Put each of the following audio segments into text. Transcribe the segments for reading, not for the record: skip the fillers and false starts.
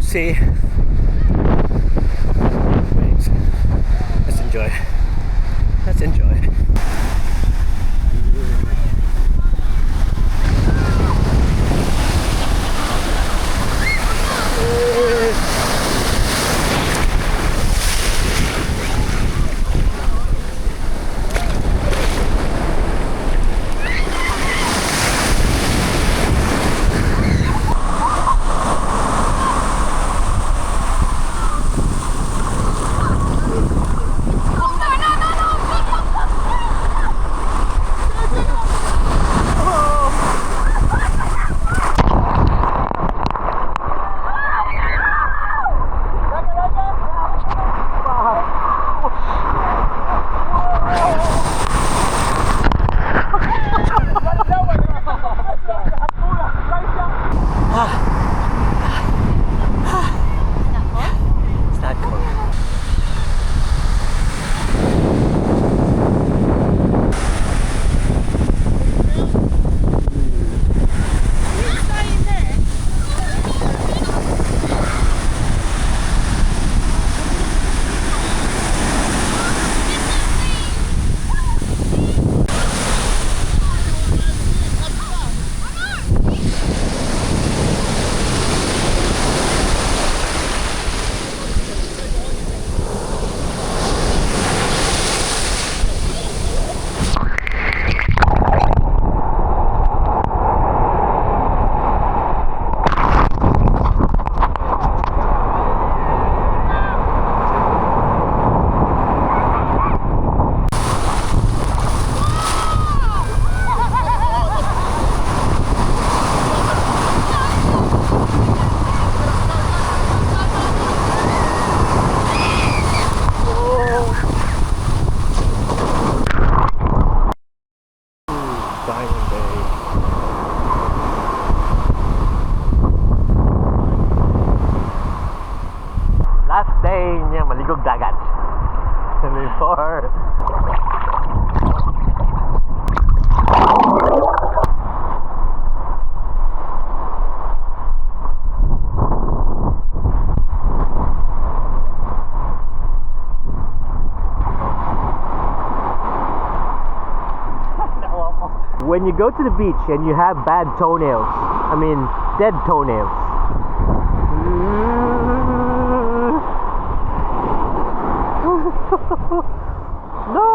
Sea. Waves. Let's enjoy. Let's enjoy. It's not cold. Diamond Bay. Last day niya maligog dagat. Before. When you go to the beach and you have bad toenails, I mean dead toenails. No!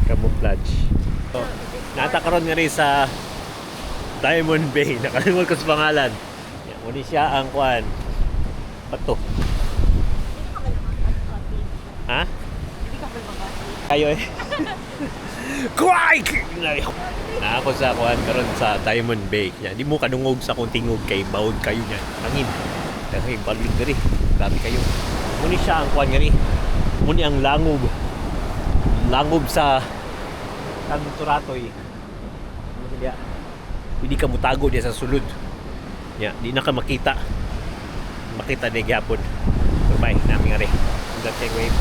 Camouflage. So, nata karon nga rin sa Diamond Bay. Nakalimot ko sa pangalan. Yan, muni siya ang kuan. Bato. Ha? Kayo eh. Crike! Na ako sa kuan karon sa Diamond Bay. Yan, di mo kadungog sa akong tingog kay bawod kayo niya. Hangin. Dahil balod diri. Grabe kayo. Muni siya ang kuan ngari. Muni ang langob. Langob sa Tangturatoy. Muni siya. Hindi ka mutago diya sa sulod. Ya, di na ka makita. Makita di gyapon. Bye, nami ngari. That kay wave.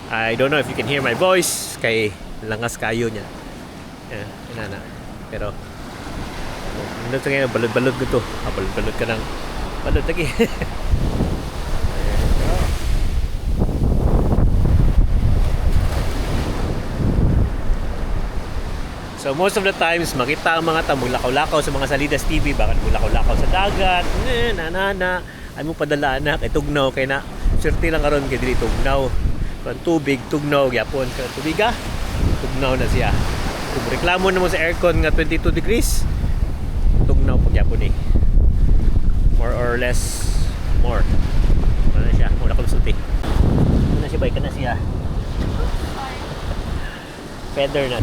I don't know if you can hear my voice kay langas kayo niya. Yeah, ina na. Pero oh, nindot sa ngayon, balod-balod ko to. Ah, balod-balod ka ng balod lagi. So most of the times, makita ang mga tao lakaw-lakaw sa mga Salidas TV, baka lakaw-lakaw sa dagat, eh, na na na, ay mo padala anak, eh, tugnaw kay na. Swerte lang karon kay dili tugnaw. Kan tubig tugnaw gyapon kan tubig ah, tugnaw na siya. Kung reklamo na mo sa aircon nga 22 degrees, tugnaw pag gyapon eh. More or less more. Wala na siya, wala ko sulti. Wala na siya, bike na siya. Feather na.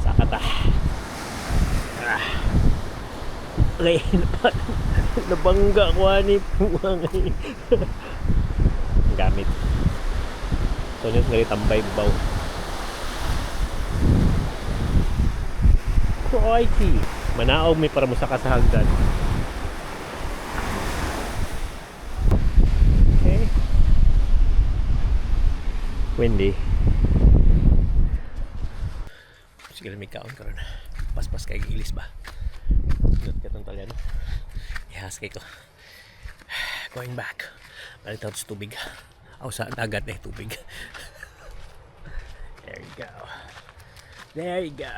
Sakata. Ah. Okay, nabangga ko ani puwang. Ang gamit. So nyo nga tambay baw. Crikey! Manaog may para mo sa hagdan. Windy. Sige lang, may kaon karon. Paspas kay ilis ba. Nindot katong Talyano. Ihas kay ko. Going back. Balik tayo sa tubig. Aw, sa dagat eh, tubig. There you go. There you go.